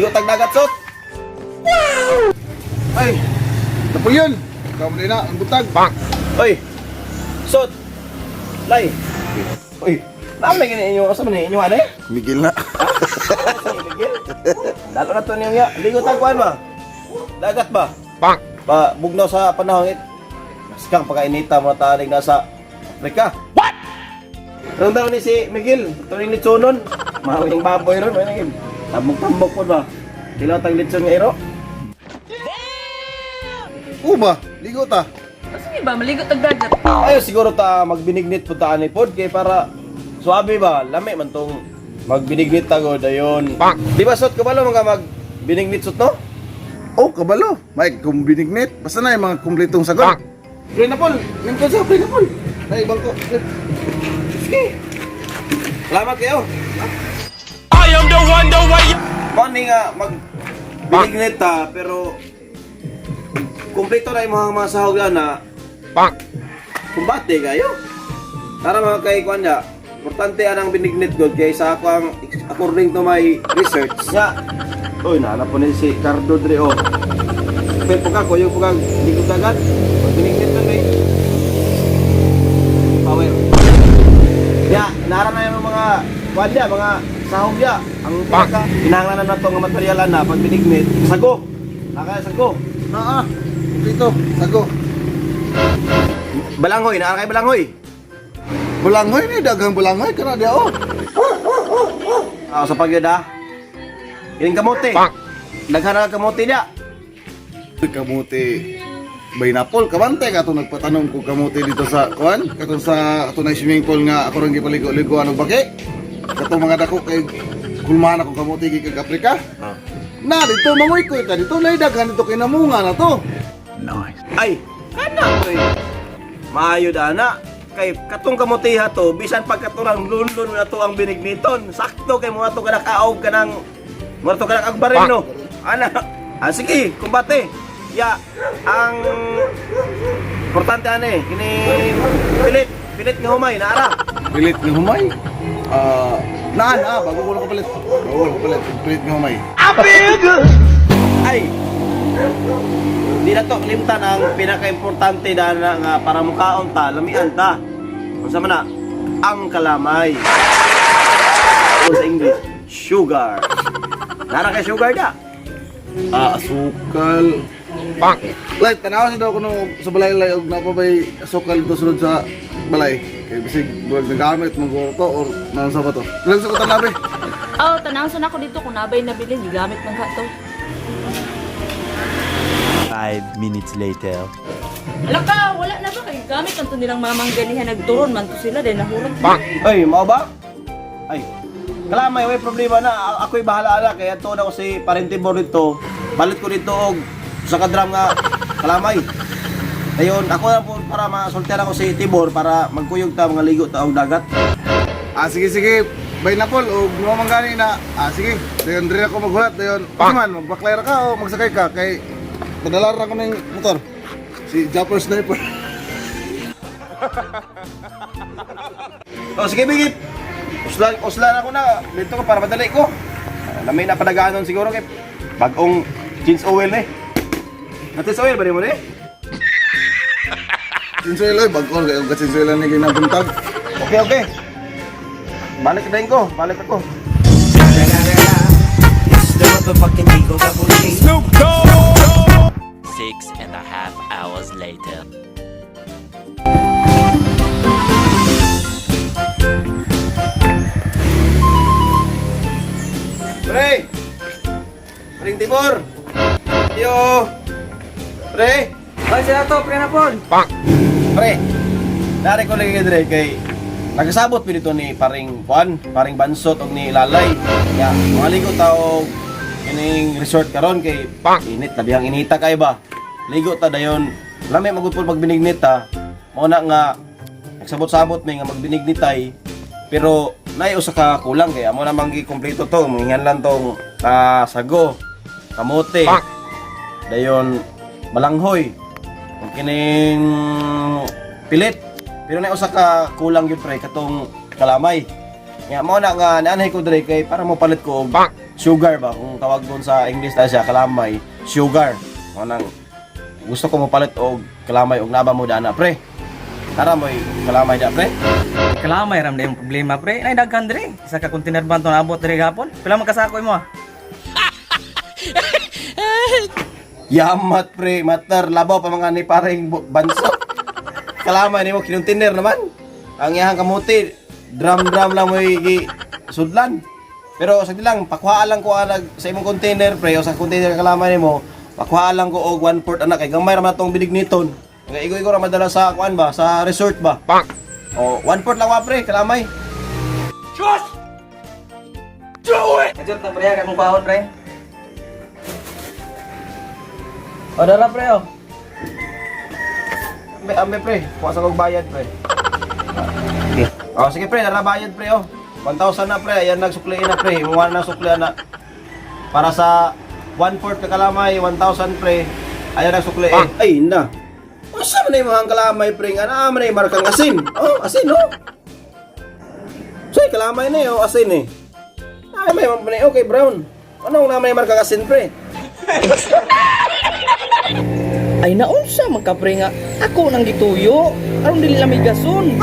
Ligo tag dagat, sot. Ay, Napoleon! Ikaw mo na, ang butag. Oy. Sot. Lay. Oy. Naamay gani inyo asa man inyo ano eh? Miguel na. Lalo na to niyo ya. Ligo tag kuan ba? Dagat ba? Bang! Pa bugnaw sa panahon it. Maskang pagkainita mga taring nasa Afrika. What? Ron daw ni si Miguel, ito ni Litsonon. Mawing baboy ron, may naging. Tambok-tambok po ba? Kailangan tang litson nga iro. Uba, ligo ta. Ah, sige ba, maligo tag dagat. Ayo siguro ta magbinignit po ta ani pod kay para suabe ba, lami man tong magbinignit ta god ayon. Di ba sot kabalo mga magbinignit sot no? Oh, kabalo. Mike, kung binignit, basta na yung mga kumpletong sagot. Pre na Paul, lingkod sa pre na Paul. Ay, bangko. Sige. Salamat kayo. I am the one, the way. Mao ni nga mag binignit ta pero kumpleto na yung mga sahog na kumbate kayo. Tara mga kay kuan niya. Importante anang binignit god kay sa ako ang according to my research nga. Oy, nahanap po ni si Cardo dre oh. Pero po ka, kuyo po ka, hindi ko dagat. Pag binignit na may power. Ya, nara na yung mga kuan niya, mga sahog niya. Ang pinaka kinahanglan na to nga material na pag binignit, sago. Naka sago. Naa, kumpleto, sago. Balanghoy, naa kay balanghoy. Balanghoy ni, daghang balanghoy ka na diya, oh. Ah, sa pagyud ah. Ining kamote. Daghan na kamote niya. Kamote. Bainapol, kabante ka itong nagpatanong kung kamote dito sa kuan, katong sa katong na swimming pool nga ako rin gipaligo-liguan og baki. Katong mga dako kay kulmahan akong kamote gikan Afrika. Ah. Na dito mangoy ko ta dito lay daghan dito kay namunga na to. Ay, kana koy. Maayo dana. Kay katong kamoteha to, bisan pagkaturang lunlun na to ang binigniton. Sakto kay mo ato kanak aog kanang mo ato kanak ag baril no. Ana. Ah, sige, kumbate. Ya, ang importante ane, kini pilit, pilit nga humay naara. Pilit nga humay. Ah, naan ah, bago ko lang kapalit. Bago ko lang kapalit, pilit nga humay. Ay. Di na to limtan ang pinakaimportante na nga para mukaon ta, lamian ta. Unsa man na? Ang kalamay. O sa English, sugar. Nara kay sugar da. Ah, asukal. Bang. Like, tanaw sa daw kuno sa balay lay og napa bay asukal dito sulod sa balay. Kay bisig buwag nagamit mo to or naunsa ba to? Lang sa kutan labi. Oh, tanaw sa nako dito kung nabay nabilin, gigamit man ka to. 5 minutes later. Ala ka, wala na ba kay gamit man to nilang mamang ganihan nagturon man to sila dahil nahurot. Ay, mao ba? Ay. Kalamay, may problema na. Ako'y bahala na. Kaya to na ko si Parentibor dito. Palit ko dito og sa kadram nga kalamay. Ayun, ako na po para masultihan ako si Tibor para magkuyog ta mga ligo ta og dagat. Ah, sige sige. Bay na Paul, og mo man gani na. Ah, sige. Dayon diri ako maghulat dayon. Kasi man magbaklay ra ka o magsakay ka kay padala ra ko ning motor. Si Japper Sniper. Oh, sige, Bigit. Uslan, uslan ako na. Dito ko para madali ko. Lamay na padaganon siguro kay bagong jeans oil na eh. Natis oil ba rin mo na eh? Sinsuelo, bag-on kay og sinsuelo ni ginabuntag. Okay, okay. Balik na ko. Balik ako. 6.5 hours later. Pre! Paring Tibor! Yo! Pre! Ay, sila to, pre na Paul. Pre! Nari ko lagi dre kay nagasabot pin ito ni paring Juan, paring Bansot og ni Lalay. Ya, mga ligo ta og kining resort karon kay init labihang inita kay ba. Ligo ta dayon. Lami magud pud magbinignit ta. Mao na nga nagsabot-sabot may nga magbinignit tay. Pero nay usa ka kulang kay amo namang gikumpleto to, mangingan lang tong sago, kamote. Dayon balanghoy. Ug kining pilit. Pero na usa ka kulang gyud pre katong kalamay. Nga mo na nga naanhay ko dre kay para mo palit ko og sugar ba kung tawag doon sa English ta siya kalamay, sugar. Mo nang gusto ko mo palit og kalamay og naba mo dana pre. Tara mo'y kalamay da pre. Kalamay ram na yung problema, pre. Nay daghan dire. Isa ka container ban to naabot dire gapon. Pila man kasako imo ah? Yamat pre, matar labaw pa mga ni paring banso. Kalamay nimo kinuntiner naman. Ang iyang kamuti, drum-drum lang mo gi sudlan. Pero sa lang, pakuhaan lang ko anag sa imong container pre o sa container kalamay nimo, pakuhaan lang ko og 1/4 anak kay gamay ra man tong bilig niton. Nga igo-igo ra madala sa kuan ba, sa resort ba. O 1/4 lang wa pre, kalamay. Kajot na pre, kay mong pahon pre. O dara pre oh. Ambe, ambe pre, kuha sa kog bayad pre. Oh, sige pre, nara bayad pre oh. 1,000 na pre, ayan nagsukliin na pre. Imuha na suklian na. Para sa 1/4 ka kalamay, 1,000 pre. Ayan nagsukliin. Ay na. Unsa man imong kalamay pre nga naa man ay markang asin. Oh, asin oh. Soy kalamay na eh, oh, asin eh. Ay may man pre, okay brown. Ano ang naman markang asin pre? Ay naunsa man ka pre nga ako nang gituyo. Aron dili lang may gason.